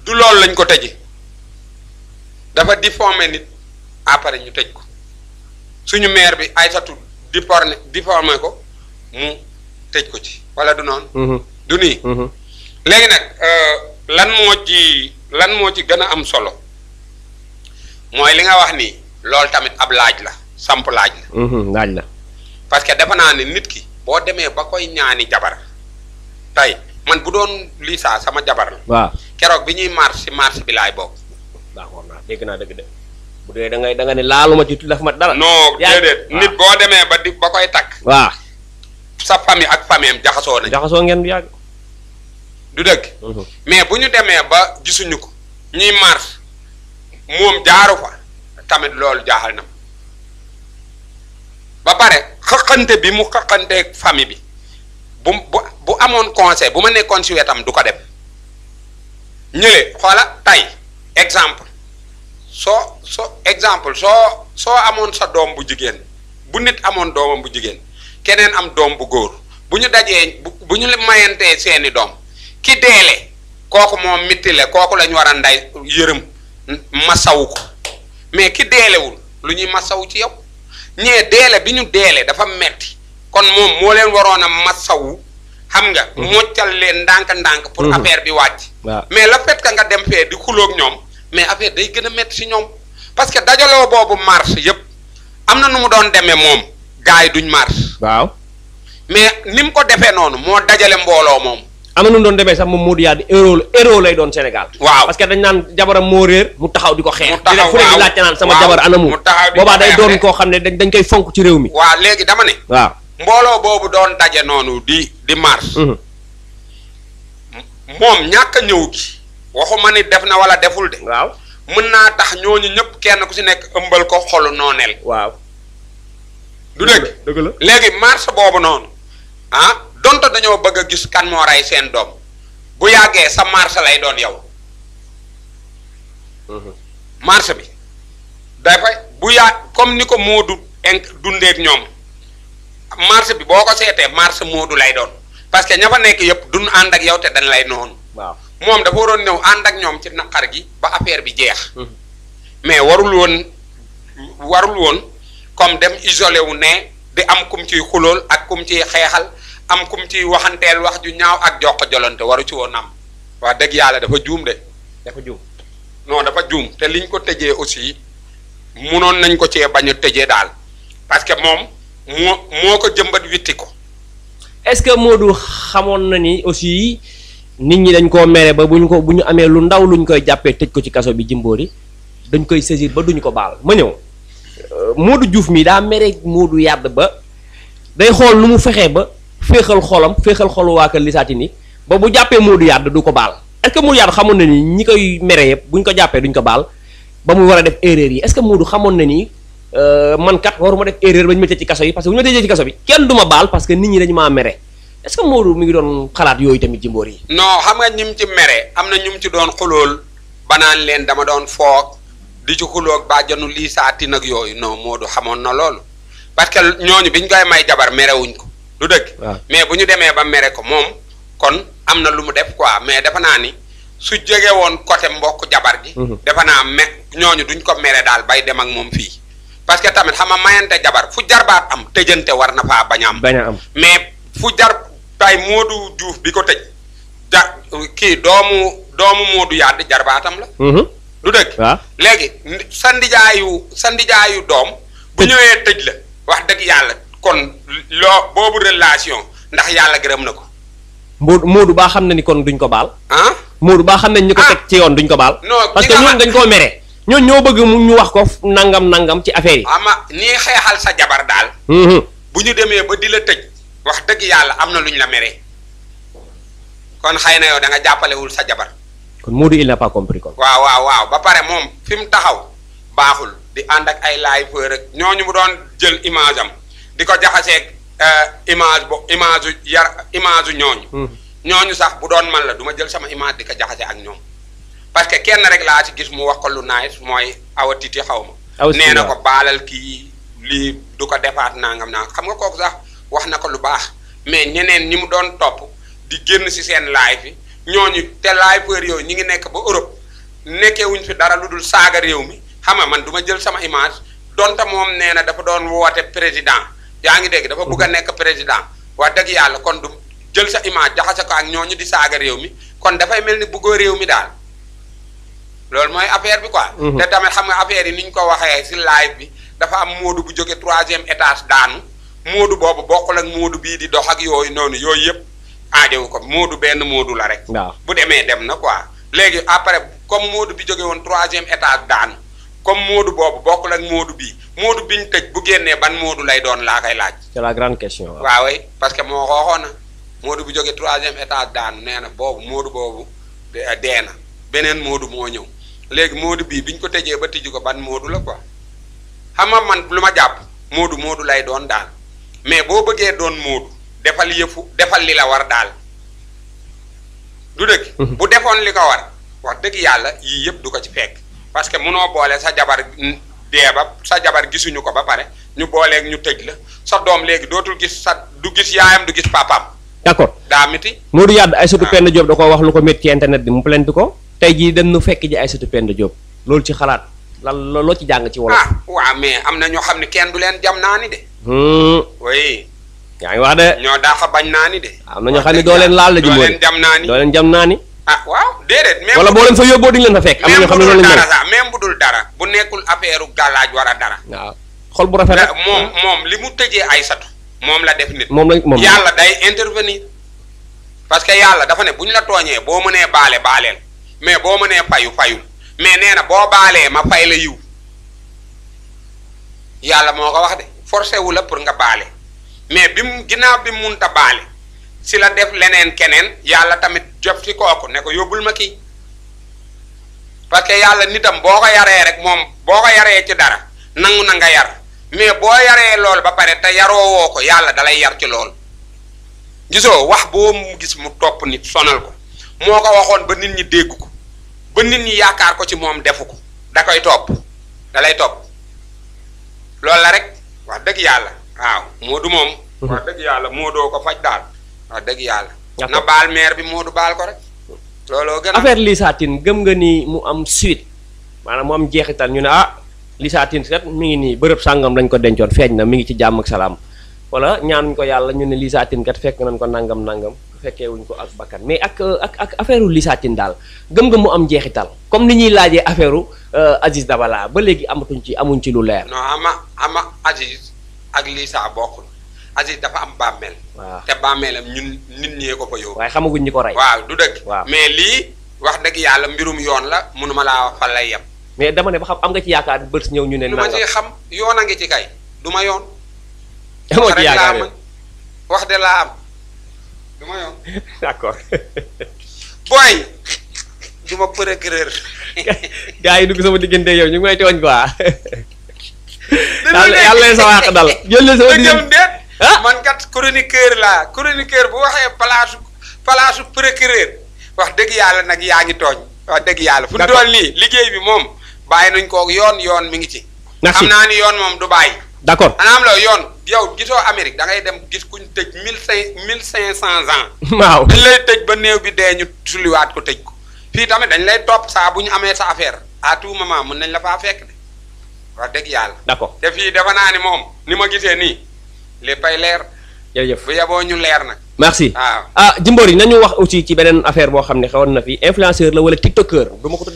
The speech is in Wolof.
du loolu lañ ko tëjee dafa diffamé nit après ñu tëj ko suñu maire bi Aïssatou diffamé ko mu tëj ko ci wala du noonu. du nii. léegi nag lan moo ci gën a am solo mooy li nga wax ni loolu tamit ab laaj la samp laaj la. laaj la. parce que defe naa ne nit ki boo demee ba koy ñaani jabar tey man bu doon lii saa sama jabar la. waaw keroog bi ñuy marche bi laay bokk. d'accord naa dégg naa dëgg de bu dee da nga ne laaluma ci daf ma dara. non déedéet nit boo demee ba koy takk. waaw sa famille ak famille am jaxasoo nañ. jaxasoo ngeen bu yàgg. du dëgg. mais bu ñu demee ba gisuñu ko ñuy marche moom jaaru fa tamit loolu jaaxal na ba pare xëqante bi mu xëqanteeg famille bi bu amoon conseil bu ma nekkoon si wetam du ko def ñële xoola tey exemple soo amoon sa doom bu jigéen bu nit amoon doomam bu jigéen keneen am doom bu góor bu ñu dajee bu ñu mayantee seeni doom ki deele kooku moom mittile kooku lañ war a nday yërëm masawu ko mais ki deelewul lu ñuy masawu ci yow ñee deele bi ñu deele dafa metti kon moom moo leen waroon a masawu xam nga moccal leen ndànk-ndànk pour affaire bi wàcc mais le fait que nga dem fee di xuloog ñoom mais affaire day gën a metti si ñoom parce que dajaloo boobu marche yëpp am na nu mu doon demee moom gars yi duñ marche waaw mais ni mu ko defee noonu moo dajale mbooloo moom am na nu mu doon demee sax moom Modou Yade héros lay doon Sénégal. waaw parce que dañ naan jabaram moo réer mu taxaw di ko xeex. mu taxaw fu ne di laajte naan sama jabar anamu. mu taxaw di boobaa day doon koo xam ne dañ koy fonk ci réew mi. waaw léegi dama ne. waaw mbooloo boobu doon daje noonu di marche. moom ñàkk a ñëw gi waxuma ni def na wala deful de. waaw mën naa tax ñooñu ñëpp kenn ku si nekk ëmbal ko xolu nooneel. waaw. du dëgg dëgg la léegi marche boobu noonu ah. donte dañoo bëgg a gis kan moo rey seen doom bu yàggee sa marche lay doon yow marche bi dafay bu yàgg comme ni ko Modou dundeek ñoom marche bi boo ko seetee marche Modou lay doon parce que ña fa nekk yëpp duñ ànd ak yow te dañ lay noonu. waaw moom dafa waroon ñëw ànd ak ñoom ci naqar gi ba affaire bi jeex. mais warul woon comme dem isolé wu ne di am kum ciy xulool ak kum ciy xeexal. am kum ci waxanteel wax ju ñaaw ak jox ko jolante waru ci woon am wax dëgg yàlla dafa juum de. dafa juum non dafa juum te liñ ko tëjee aussi munoon nañ ko cee bañ a tëjee daal parce que moom moo ko jëmbat witti ko. est-ce que Modou xamoon na ni aussi nit ñi dañ koo mere ba bu ñu amee lu ndaw luñ koy jàppee tëj ko ci kaso bi Jimbori dañ koy saisir ba duñ ko baal ma ñëw Modou Diouf mi daa mere Modou Yade ba day xool nu mu fexee ba. féexal xolu waa kër Lissa Tine ba bu jàppee Modou Yade du ko baal est-ce que Modou Yade xamoon na ni ñi koy mere yëpp buñ ko jàppee duñ ko baal ba mu war a def erreur yi est-ce que Modou xamoon na ni man kat waruma def erreur ba ñu ma tëj ci kaso yi parce que bu ñu ma tëjee ci kaso bi kenn du ma baal parce que nit ñi dañu maa mere est-ce que Modou mi ngi doon xalaat yooyu tamit Jimbori yi. non xam nga ñim ci mere am na ñum ci doon xulool banaan leen dama doon foog di ci xuloog bàjjanu Lissa Tine ak yooyu non Modou xamoon na loolu parce que ñooñu biñ koy may jabar merewuñ ko. du dëgg mais bu ñu demee ba mere ko moom kon am na lu mu def quoi mais defe naa ni su jóge woon côté mbokk jabar gi defe naa ñooñu duñ ko mere daal bay dem ak moom fii parce que tamit xam nga mayante jabar fu jarbaat am tëjante war na faa bañ a am mais fu tay Modou Diouf bi ko tëj kii doomu Modou Yade jarbaatam la du dëgg léegi sa ndijaayu doom bu ñëwee tëj la wax dëgg yàlla kon boobu relation ndax yàlla gërëm na ko. Modou baa xam na ni kon duñ ko baal. Modou baa xam nañ ñi ko teg ci yoon duñ ko baal. non parce que ñoom dañ koo mere. ñoom ñoo bëgg mu ñu wax ko nangam ci affaire yi. ama nii xeexal sa jabar daal. bu ñu demee ba di la tëj wax dëgg yàlla am na luñ la mere kon xëy na yow da nga jàppalewul sa jabar. kon Modou il n'a pas compris kon. waaw ba pare moom fi mu taxaw baaxul di ànd ak ay laay fër rek ñooñu mu doon jël image am. di ko jaxaseeg image ñooñu sax bu doon man la du ma jël sama image di ko jaxase ak ñoom parce que kenn rek laa ci gis mu wax ko lu nice mooy Awa Titi xaw ma nee na ko baalal kii lii du ko defaat nangam xam nga kooku sax wax na ko lu baax mais ñeneen ñi mu doon topp di génn si seen live yi ñooñu te live yooyu ñi ngi nekk ba Europe nekkee wuñ fi dara lu dul saaga réew mi xam nga man du ma jël sama image donte moom nee na dafa doon woote président yaa ngi dégg dafa bëgg a nekk président wax dëgg yàlla kon du jël sa image jaxase ko ak ñooñu di saaga réew mi kon dafay mel ni bëggoo réew mi daal loolu mooy affaire bi quoi. te tamit xam nga affaire yi ni ñu ko waxee si live bi dafa am Modou bu jóge 3e étage daanu Modou boobu bokkul ak Modou bii di dox ak yooyu noonu yooyu yëpp aajowu ko Modou benn Modou la rek. bu demee dem na quoi léegi après comme Modou bi jóge woon 3e étage daanu comme Modou boobu bokkul ak Modou bii Modou bi ñu tëj bu génnee ban Modou lay doon laa koy laaj. c'est la grande question. waaw parce que moo xooxoon na Modou bu jóge 3e étage daanu nee na boobu Modou boobu dee na beneen Modou moo ñëw léegi Modou bii bi ñu ko tëjee ba tijji ko ban Modou la quoi xam nga man lu ma jàpp Modou lay doon daal mais boo bëggee doon Modou defal yëfu defal li la war daal du dëgg. bu defoon li ko war wax dëgg yàlla yii yëpp du ko ci fekk parce que munoo boole sa jabar dee ba sa jabar gisuñu ko ba pare ñu booleeg ñu tëj la sa doom léegi dootul gis du gis yaayam du gis papaam. d'accord daa miti. Modou Yade Aïssatou Penda Diop da ko wax lu ko métti ci internet bi mu plainte ko tey jii dem nu fekk ji Aïssatou Penda Diop loolu ci xalaat lan loo ci jàng ci wolof. waaw mais am na ñoo xam ne kenn du leen jam naa ni de. oui. yaa ngi wax de. ñoo daax a bañ naa ni de. am na ñoo xam ne doo leen laal la ji. doo leen jam naa ni doo leen jam naa ni. waaw déedéet. même wala boo leen fa yóbboo di leen fa fekk. am na ñoo xam ne loolu lañ sax même bu dul dara bu nekkul affaire gàllaaj war a dara. waaw xol bu rafet rek. moom li mu tëjee Aïssatou moom la def nit. moom yàlla day intervenir. parce que yàlla dafa ne bu ñu la tooñee boo mënee baale baaleel mais boo mënee fayul mais nee na boo baalee ma fay la yiw yàlla moo ko wax de forcé wu la pour nga baale mais ginnaaw bi mu munta baale si la def leneen keneen yàlla tamit jot ci kooku ne ko yóbbul ma kii parce que yàlla nitam boo ko yaree rek moom boo ko yaree ci dara nangu na nga yar mais boo yaree lool ba pare te yaroo woo ko yàlla dalay yar ci lool gisoo wax boo mu gis mu topp nit sonal ko moo ko waxoon ba nit ñi dégg ko ba nit ñi yaakaar ko ci moom defu ko da koy topp da lay topp loolu la rek wax dëgg yàlla waaw Modou moom. wax dëgg yàlla Modou ko faj daal wax dëgg yàlla. na baal maire bi Modou baal ko rek. looloo gën a affaire Lissa Tine gëm nga ni mu am suite maanaam mu am jeexital ñu ne Lissa Tine kat mi ngi nii bërëb sàngam lañ ko dencoon feeñ na mi ngi ci jàmm ak salaam wala ñaanuñ ko yàlla ñu ne Lissa Tine kat fekk nañ ko nangam fekkee wuñ ko ak bakkan mais ak affaire Lissa Tine daal gëm nga mu am jeexital comme ni ñuy laajee affaire Aziz Dabala ba léegi amuñ ci lu leer. non ama Aziz ak Lissa bokkul Aziz dafa am bàmmeel. waaw te bàmmeelam ñun nit ñee ko fa yóbbu. waaye xamaguñ ñi ko rey. waaw du dëgg. waaw mais lii wax dëgg yàlla mbirum yoon la mënuma laa wax fan lay yem. mais dama ne ba xam am nga ci yaakaar bët ñëw ñu ne. lu ma ci xam yoon a ngi ci kay du ma yoon. amoo ci yaakaar wax de laa am du ma yoon. d'accord. booy du ma procureur. gars yi dugg sama diggante yow ñu ngi may tooñ quoi. yàlla leen sama àq dal jël leen sama diggante man kat chroniqueur laa chroniqueur bu waxee palaasu procureur wax dëgg yàlla nag yaa ngi tooñ. wax dëgg yàlla fu dool nii liggéey bi moom bàyyi nañ ko yoon mi ngi ci. xam naa ni yoon moom du bàyyi. d'accord maanaam la yoon yow gisoo Amérique da ngay dem gis kuñ tëj 1500 ans. waaw dañ lay tëj ba néew bi dee ñu sulliwaat ko tëj ko fii tamit dañ lay topp saa bu ñu amee sa affaire à tout moment mën nañ la faa fekk de wax dëgg yàlla. d'accord te fii dafa naa ni moom ni ma gisee nii léppay leer. jërëjëf bu yeboo ñu leer nag. merci waaw Jimbori nañu wax aussi ci beneen affaire boo xam ne xewoon na fi influenceur la wala tiktoker du ma ko tuddee